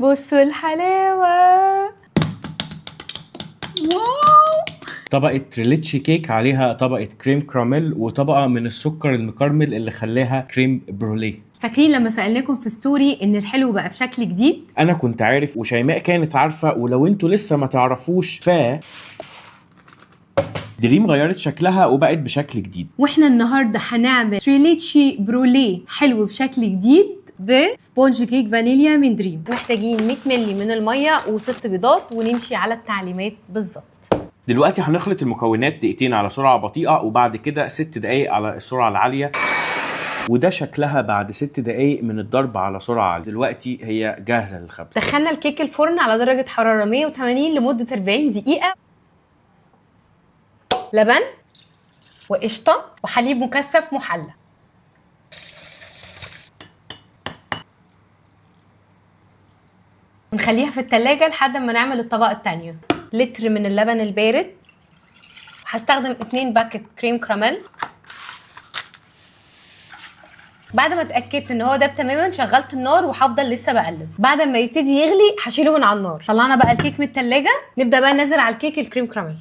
بصوا الحلاوة. wow. طبقة تريليتشي كيك عليها طبقة كريم كراميل وطبقة من السكر المكرمل اللي خلاها كريم بروليه. فاكرين لما سألناكم في story ان الحلو بقى في شكل جديد؟ انا كنت عارف وشيماء كانت عارفة، ولو انتوا لسه ما تعرفوش ف دريم غيرت شكلها وبقت بشكل جديد. واحنا النهارده هنعمل تريليتشي بروليه حلو بشكل جديد ب sponge cake فانيليا من دريم. محتاجين 100 مللي من المية وست بيضات، ونمشي على التعليمات بالظبط. دلوقتي هنخلط المكونات دقيقتين على سرعة بطيئة وبعد كده 6 دقايق على السرعة العالية، وده شكلها بعد 6 دقايق من الضرب على سرعة عالية. دلوقتي هي جاهزة للخبز. دخلنا الكيك الفرن على درجة حرارة 180 لمدة 40 دقيقة. لبن وقشطة وحليب مكثف محلى. ونخليها في التلاجة لحد ما نعمل الطبقة التانية. لتر من اللبن البارد. هستخدم 2 باكت كريم كراميل. بعد ما اتاكدت ان هو داب تماما شغلت النار وهفضل لسه بقلب. بعد ما يبتدي يغلي هشيله من على النار. طلعنا بقى الكيك من التلاجة، نبدا بقى ننزل على الكيك الكريم كراميل.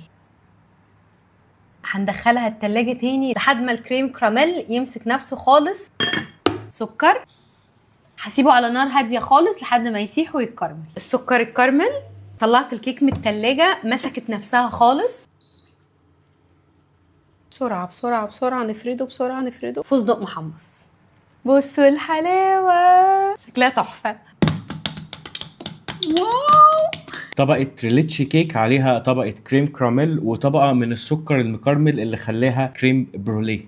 هندخلها التلاجة تاني لحد ما الكريم كراميل يمسك نفسه خالص. سكر هسيبه على نار هادية خالص لحد ما يسيح ويتكرمل. السكر الكرمل. طلعت الكيك من التلاجة مسكت نفسها خالص. بسرعة بسرعة بسرعة نفرده، بسرعة نفرده. فستق محمص. بصوا الحلاوة، شكلها تحفة. wow. طبقة تريليتشي كيك عليها طبقة كريم كراميل وطبقة من السكر المكرمل اللي خلاها كريم بروليه.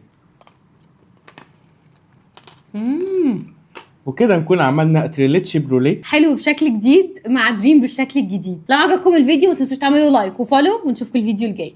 وكده نكون عملنا تريليتشي بروليه حلو بشكل جديد مع دريم بالشكل الجديد. لو عجبكم الفيديو ما تنسوش تعملوا like و follow، ونشوفكم الفيديو الجاي.